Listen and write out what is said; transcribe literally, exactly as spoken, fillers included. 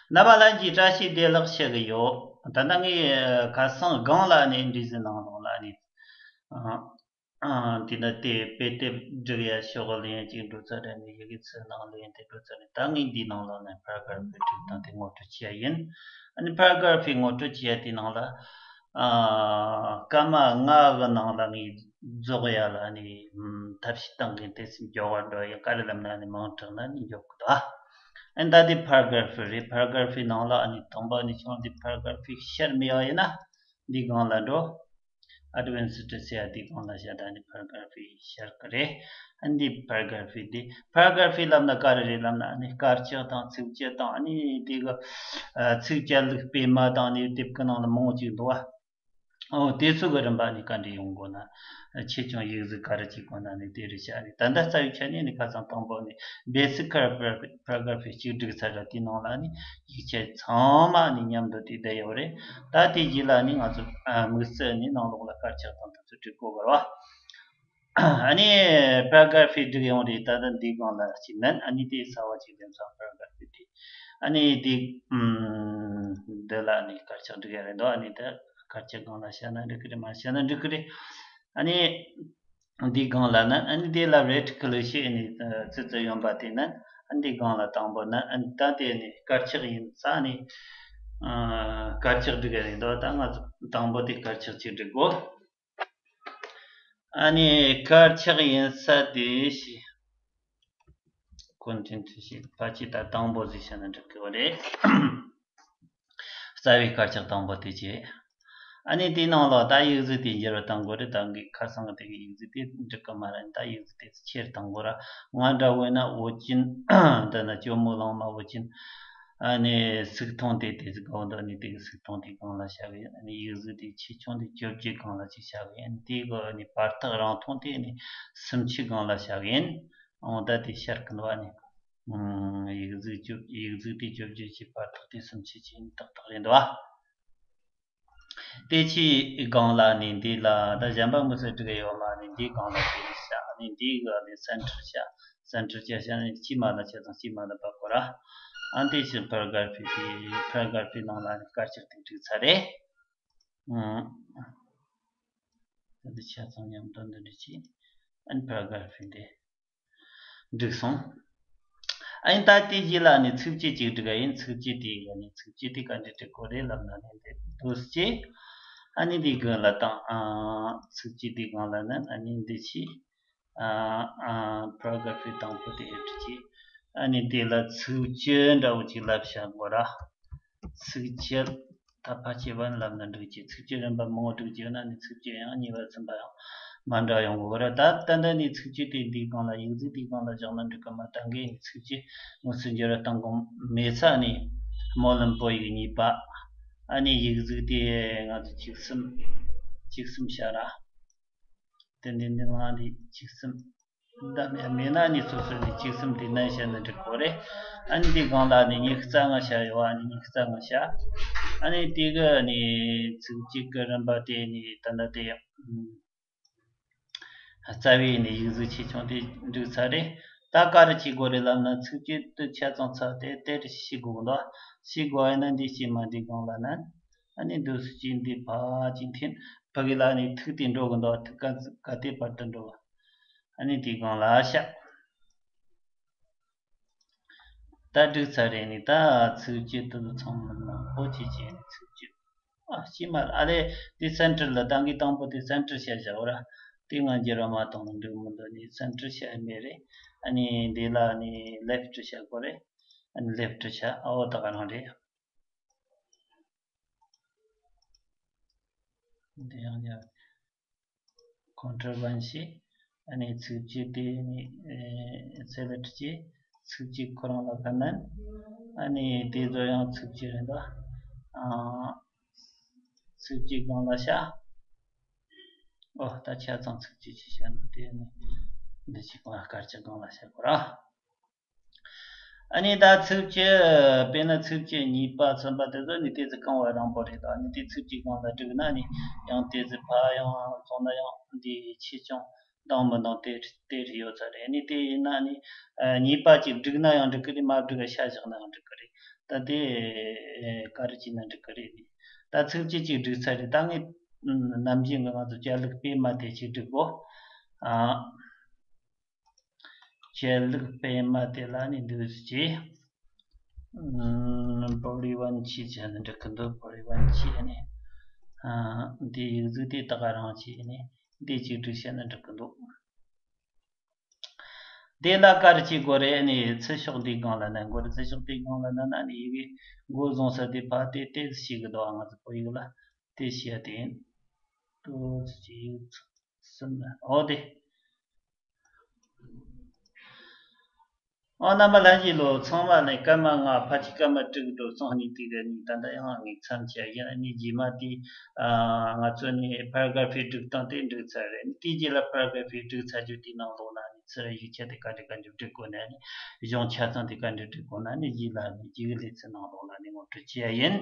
རྣམ་པ་ལྷན་རྒྱས་བཀྲ་ཤིས་བདེ་ལེགས་ཞུ་གི་ཡོད། ད་ལྟ་ངས་ཁ་སང་སྒང་ལ་ནས་འདྲི་ཟིན་ནང་ལོགས་ལ་ནས། ཨ། ཨ། དེ་ནི་དེ་དཔེ་དེབ་སྒྲིག་ཡ་ཤོག་ལེན་ཅིག་འགྲོ་ཚར་ར་ནས་ཡི་གེ་ཚིག་ནང་ལེན་དེ་འགྲོ་ཚར་ནས། ད་ངས་འདིའི་ནང་ལོགས་ནས་paragraph་སྒྲིག་སྟངས་དེ་ངོ་སྤྲོད་བྱེད་ཡ་ཡིན། ཨ་ནི་paragraph ངོ་སྤྲོད་བྱེད་ཡ་དེའི་ནང་ལ། ཨ། སྐར་མ་ལྔ་གི་ནང་ལ་ངས་རྫོགས་ཡ་ལ་ནི་ཐབས་ཤེས་བཏང་གིན་དེ་ཚོ་མགྱོགས་པ་འགྲོ་ཡ། ག་རེ་ལབ་ན་ནི་མང་དྲགས་ན་ནི་མགྱོགས་གི་འདུག་ཨ། ཨ་ནི་ད་དེ་paragraph རེད། paragraph ནང་ལ་ཨ་ནི་དང་པོ་ནས་བྱུང་དེ་paragraph ཤར་མེད་པ་ཡིན་ན། འདི་སྒང་ལ་འགྲོ། Advanced ཟེར་ཡ་འདི་སྒང་ལ་བཞག་ད་ནི་paragraph ཤར་གི་རེད། ཨ་འདི་paragraph འདི་paragraph ལབ་ན་ག་རེ་རེད་ལབ་ན། ཨ་ནི་དཀར་ཆག་དང་ཚིགས་བཅད་དང་། ཨ་ནི་འདི་གི་ཚིགས་བཅད་ལུགས་སྤེལ་མ་དང་ནི་དེབ་ཀྱི་ནང་ལ་མང་པོ་ཅིག་འདུག་བ། འོ་དེ་ཚོ་གི་རིམ་པ་ནི་ག་འདྲ་ཡོང་དགོས་ན། ཆེ་ཆུང་ཡིག་གཟུགས་ག་རེ་བྱེད་དགོས་ན་ནི་དེ་རེད་བྱ་རེད། ད་ལྟ་རྩ་བའི་ཆ་ནས་ནི་ཁ་སང་དང་པོ་ནི་basic paragraph གཅིག་བསྒྲིགས་ཚར་ར། དེའི་ནང་ལ་ནི་ཡིག་ཆ་ཚང་མ་ནི་མཉམ་དུ་དེ་བསྡད་ཡོད་རེད། ད་དེ་རྗེས་ལ་ནི་ང་ཚོ་དམིགས་བསལ་ནི་ནང་ལོགས་ལ་དཀར་ཆག་དང་དེ་ཚོ་བསྒྲིག་དགོས་པ་རེད་བ། ཨ་ནི་paragraph བསྒྲིགས་ཡོང་རེད། ད་ལྟ་འདི་སྒང་ལ་ཅིག་མིན། ཨ་ནི་དེ་གསར་པ་ཅིག་འདེམས་སོང་། paragraph དེ། ཨ་ནི་དེ་ཨམ། འདི་ལ་ནི་དཀར་ཆག་བསྒྲིགས་ཡ་རེད་འདུག་ཨ་ནི་ད་དཀར་ཆག་སྒང་ལ་བཞག་ན་འགྲིག་གི་རེད། མ་བཞག་ན་འགྲིག་གི་རེད། ཨ་ནི་འདི་སྒང་ལ་ནི། ཨ་ནི་དེ་ལ་reticle ཞེས་ནི་ཙི་ཙི་གཡོན་པ་དེ་ནི། ཨ་ནི་འདི་སྒང་ལ་དང་པོ་ནི། ཨ་ནི་ད་དེ་ནི་དཀར་ཆག་ཡིན་ས་ནི། ཨ། དཀར་ཆག་བསྒྲིགས་ཡ་རེད་འདུག་ད་ང་ཚོ་དང་པོ་དེ་དཀར་ཆག་ཅིག་བསྒྲིག་དགོས། ཨ་ནི་དཀར་ཆག་ཡིན་ས་དེ་ཞིག content ཞིག་ཕལ་ཆེར་ད་དང་པོ་ཟིག་བྱས་ན་འགྲིག་གི་རེད། རྩ་བའི་དཀར་ཆག་དང་པོ་དེ་བྱས། ཨ་ནི་དེའི་ནང་ལ་ད་ཡིག་གཟུགས་དེ་འགྱུར་བ་གཏང་དགོས་རེད། ད་གི་ཁ་སང་གི་དེ་གི་ཡིག་གཟུགས་དེ་འགྲིག་གི་མ་རེད། ད་ཡིག་གཟུགས་དེ་ཆེར་གཏང་དགོས་ར། ང་འདྲ་བོ་ན་འོ་ཅིན། འདི་ན་ཇོ་མོ་གླང་མ་འོ་ཅིན། ཨ་ནི་སུག་ཐུང་དེ་དེ་ཟིག་གོ་འདུག་ཨ་ནི་དེ་གི་སུག་ཐུང་དེ་སྒང་ལ་བཞག་གི་ཡིན། ཨ་ནི་ཡིག་གཟུགས་དེ་ཆེ་ཆུང་དེ་བཅོ་བརྒྱད་སྒང་ལ་ཅིག་བཞག་གི་ཡིན། དེ་གི་ཨ་ནི་བར་ཐག་རིང་ཐུང་དེ་ཨ་ནི་སུམ་ཅུ་སྒང་ལ་བཞག་གི་ཡིན། འོ་ད་དེ་ཤར་གི་འདུག་ཨ་ནི་ཡིག་གཟུགས་བཅོ་ཡིག་གཟུགས་དེ་བཅོ་བརྒྱད་ཀྱི་བར་ཐག་དེ་སུམ་ཅུ་ཅིག་ཡིན། ཏག་ཏག་རེད་འདུག་ཨ། དེ་ཕྱིའི་སྒང་ལ་ནི་འདི་ལ་ད་གཞན་པ་མི་སྲིད་འགྲིག་ཡོད་མ་ནི། འདིའི་སྒང་ལ་དེ་བཞག་ནི་འདིའི་སྒང་ནི་center བཞག center བཞག་བཞག་ནི་དཀྱིལ་མ་ལ་ཆ་ཚང་དཀྱིལ་མ་ལ་བབས་དགོས་ར། ཨ་དེ་བཞིན་paragraph དེ་paragraph ནང་ལ་ནི་དཀར་ཆག་དེ་བསྒྲིགས་ཚར་རེད། ཨང་། ད་འདི་ཆ་ཚང་མཉམ་དུ་འདི་འདྲ་བྱས། ཨ་ནི་paragraph དེ། འགྲིག་སོང་། ཨ་ནི་ད་དེ་རྗེས་ལ་ནི་ཚིགས་བཅད་ཅིག་འབྲི་ག་ཡིན། ཚིགས་བཅད་དེ་ཡི་ནི་ཚིགས་བཅད་དེ་ག་འདྲ་འབྲི་དགོས་རེད་ལབ་ན་ནི་འདི་འདུག་སེ། ཨ་ནི་འདི་གི་ལ་དང་ཨ་ཚིགས་བཅད་དེ་གང་ལ་ནི་ཨ་ནི་འདི་ཕྱི་ཨ་ཨ་paragraph དང་པོ་དེ་ཨེ་འབྲི་གི། ཨ་ནི་དེ་ལ་ཚིགས་བཅད་འདྲ་བོ་ཅིག་ལབ་བཞག་དགོས་ར། ཚིགས་བཅད། ད་ཕལ་ཆེ་བ་ལབ་ན་འགྲིག་གི། ཚིགས་བཅད་རིམ་པ་མང་པོ་འགྲིག་གི་ཡོད་ན་ནི་ཚིགས་བཅད་ཡང་གཉིས་པ་གསུམ་པ་ཡང་མ་འདྲ་ཡོང་གི་རེད། ད་ད་ལྟ་ནི་ཚིགས་བཅད་དེ་འདིའི་སྒང་ལ་ཡིག་གཟུགས་དེའི་སྒང་ལ་བཞག་ན་འགྲིག་གི་མ། ད་གིན་ཚིགས་བཅད་དངོས་སུ་འགྱུར་བ་གཏང་གི་མེད་ས་ནི་སྨོན་ལམ་བོད་ཡིག་གཉིས་པ། ཨ་ནི་ཡིག་གཟུགས་དེ་ང་ཚོ་བཅུ་གསུམ། བཅུ་གསུམ་བྱ་ར། དེ་འདི་འདི་ང་འདི་བཅུ་གསུམ། ད་མེད་མེད་ན་ནི་སོ་སོ་ནི་བཅུ་གསུམ་དེ་ནན་བྱས་ན་འགྲིག་གོ་རེད། ཨ་ནི་འདི་སྒང་ལ་ནི་ཉི་ཤུ་རྩ་ལྔ་བྱ་ཡོད། ཨ་ནི་ཉི་ཤུ་རྩ་ལྔ་བྱ། ཨ་ནི་དེ་གི་ནི་ཚིགས་བཅད་གི་རིམ་པ་དེ་ནི་ད་ལྟ་དེ་རྩ་བའི་ནི་ཡིག་གཟུགས་ཆེ་ཆུང་དེ་འགྲིག་ཚར་རེད། ད་ག་རེ་བྱེད་དགོས་རེད་ལབ་ན་ཚིགས་བཅད་དེ་ཆ་ཚང་ཚར་ཏེ་དེ་རེ་ཤི་དགོས་འདུག་ཤི་དགོས་ཡིན་ན་འདི་ཤི་མ་འདི་སྒང་ལ་ནན། ཨ་ནི་འདུག་སེ་ཅིག་འདི་ཕར་ཅིག་འཐེན། ཕ་གི་ལ་ནི་ཐིག་དེ་འགྲོ་གི་འདུག་ཐིག་ག་ག་དེ་བར་དུ་འགྲོ་བ། ཨ་ནི་དེའི་སྒང་ལ་བཞག་ད་འགྲིག་ཚར་རེད། ནི་ད་ཚིགས་བཅད་དེ་ཚོ་ཚང་མ་མང་པོ་བྱས་བྱས་ནས་ཚིགས་བཅད། ཨ་ཕྱི་མ་ཨ་ལས་དེ་center ལ་ད་གིན་དང་པོ་དེ་center བྱས་བཞག་ར། དེ་ང་འགྱུར་བ་མ་གཏོང་ན་འགྲིག་མི་འདུག་ནི་center བྱས་མེད་རེད། ཨ་ནི་འདི་ལ་ནི་left བྱ་དགོས་རེད། ཨ་ནི་left བྱ། ཨ་འོ་ད་ག་རང་རེད། འདི་ཡང་ཡང་control one བྱས། ཨ་ནི་ཚིགས་བཅད་དེ་ནི་select བྱས། ཚིགས་བཅད་ཁོ་རང་ལ་ག་ནན། ཨ་ནི་དེ་ཚོ་ཡང་ཚིགས་བཅད་རེད་འདུག་ཨ། ཚིགས་བཅད་སྒང་ལ་བྱ། ཨོ་ད་ཆ་ཚང་ཚིགས་བཅད་ཅིག་བྱ་ན་དེ་ནི་འདི་ཅིག་གང་དཀར་ཆག་སྒང་ལ་བྱ་དགོས་ར། ཨ་ནི་ད་ཚིགས་བཅད་དཔེར་ན་ཚིགས་བཅད་གཉིས་པ་གསུམ་པ་དེ་ཚོ་ནི་ཏོག་ཙམ་རྐང་བ་རིང་པོ་རེད། ད་ནི་དེ་ཚིགས་བཅད་སྒང་ལ་བསྒྲིགས་ན་ནི་ཡང་ཏོག་ཙམ་ཕར་ཡང་སོང་ན་ཡང་འདི་ཆེ་ཆུང་འདང་མི་འདང་དེ་དེ་རེད་ཡོད་ས་རེད། ནི་དེ་ཡིན་ན་ནི་གཉིས་པ་ཅིག་བསྒྲིགས་ན་ཡང་འགྲིག་གི་རེད། མ་བསྒྲིགས་པ་ཤ་བཞག་ན་ཡང་འགྲིག་གི་རེད། ད་དེ་ག་རེ་བྱས་ན་འགྲིག་གི་རེད། ད་ཚིགས་བཅད་གཅིག་བསྒྲིགས་ཚར་རེད། ད་ངས་ནམ་རྒྱུན་གི་ང་ཚོ་བཅད་ལྷུག་སྤེལ་མ་དེ་གཅིག་བསྒྲིག་གོ། ཨ། བཅད་ལྷུག་སྤེལ་མ་དེ་ལ་ནི་འདུག་ཅེས། ཨ། བོ་ལི་ཝན་ཆི་བྱས་ན་འགྲིག་གི་འདུག་བོ་ལི་ཝན་ཆི་ནི། ཨ། འདི་ཡིག་གཟུགས་དེ་ད་ག་རང་བྱས་ནི་འདི་གཅིག་བསྒྲིགས་བྱས་ན་འགྲིག་གི་འདུག་དེ་ལ་ག་རེ་བྱེད་དགོས་རེད། ནི་ཚུར་ཤོག་འདིའི་སྒང་ལ་ན་འགོར། ཚུར་ཤོག་འདིའི་སྒང་ལ་ན་ན་ནི་ཡི་གེ་འགོ་བཟུང་ས་དེ་ཕར་དེ་ཏོག་ཙམ་ཞིག་གི་འདུག་ང་ཚོ་བོད་ཡིག་ལ་དེ་བཤད་དེ་ཡིན། ཏོག་ཙམ་ཅིག་ཚུར་གསུམ་ལ་འོ་དེ། ཨོ་རྣམ་པ་ལྷན་རྒྱས་ལོ། ཚང་མ་ལ་སྐར་མ་ལྔ། ཕལ་ཆེར་སྐར་མ་དྲུག་འགྲོ་སོང་། གཉིས་དེ་རེད། ནི་ད་ལྟ་ཡང་ངས་མཚམས་བཅད་ཡིན། ནི་རྗེས་མ་དེ་ང་ཚོ་ནི་paragraph་སྒྲིག་སྟངས་དེ་འགྲིག་ཚར་རེད། ནི་དེའི་རྗེས་ལ་paragraph་སྒྲིག་ཚར་རྒྱུ་དེའི་ནང་ལོགས་ན་ནི་ཚུར་ཡིག་ཆ་དེ་ག་འདྲ་ག་འདྲ་སྒྲིག་དགོས་ན། ནི་གཞུང་ཆ་ཚང་དེ་ག་འདྲ་སྒྲིག་དགོས་ན། ནི་རྗེས་ལ་ནི་རྗེས་ཀྱི་ལེ་ཚན་ནང་ལོགས་ལ་ནི་ངོ་སྤྲོད་བྱེད་ཡ་ཡིན།